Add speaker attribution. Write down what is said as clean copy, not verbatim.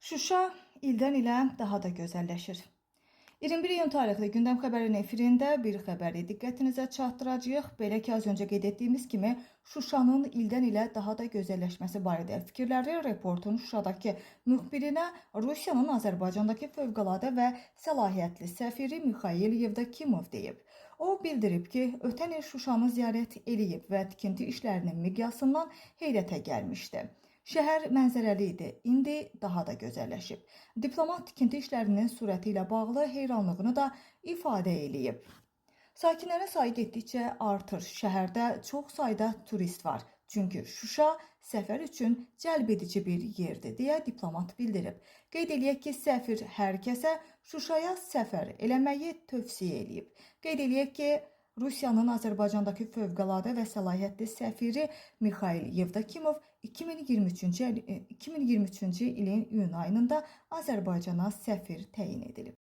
Speaker 1: Şuşa ildən ilə daha da gözəlləşir. 21 iyun tarixli gündəm xəbərin efirində bir xəbəri diqqətinizə çatdıracağıq. Belə ki, az öncə qeyd etdiyimiz kimi Şuşanın ildən ilə daha da gözəlləşməsi barədə fikirləri Reportun Şuşadakı müxbirinə Rusiyanın Azərbaycandakı fövqəladə və səlahiyyətli səfiri Mixail Yevdokimov deyib. O bildirib ki, ötən il Şuşanı ziyarət eləyib və tikinti işlərinin miqyasından heyrətə gəlmişdi. Şəhər mənzərəli idi, indi daha da gözəlləşib. Diplomat tikinti işlərinin sürəti ilə bağlı heyranlığını da ifadə eləyib. Sakinlərin sayı getdikcə artır. Şəhərdə çox sayda turist var. Çünki Şuşa səfər üçün cəlbedici bir yerdir, deyə diplomat bildirib. Qeyd eləyək ki, səfir hər kəsə Şuşaya səfər eləməyi tövsiyə eləyib. Qeyd eləyək ki, Rusiyanın Azərbaycandakı fövqəladə və səlahiyyətli səfiri Mixail Yevdokimov 2023-cü ilin iyun ayında Azərbaycana səfir təyin edilib.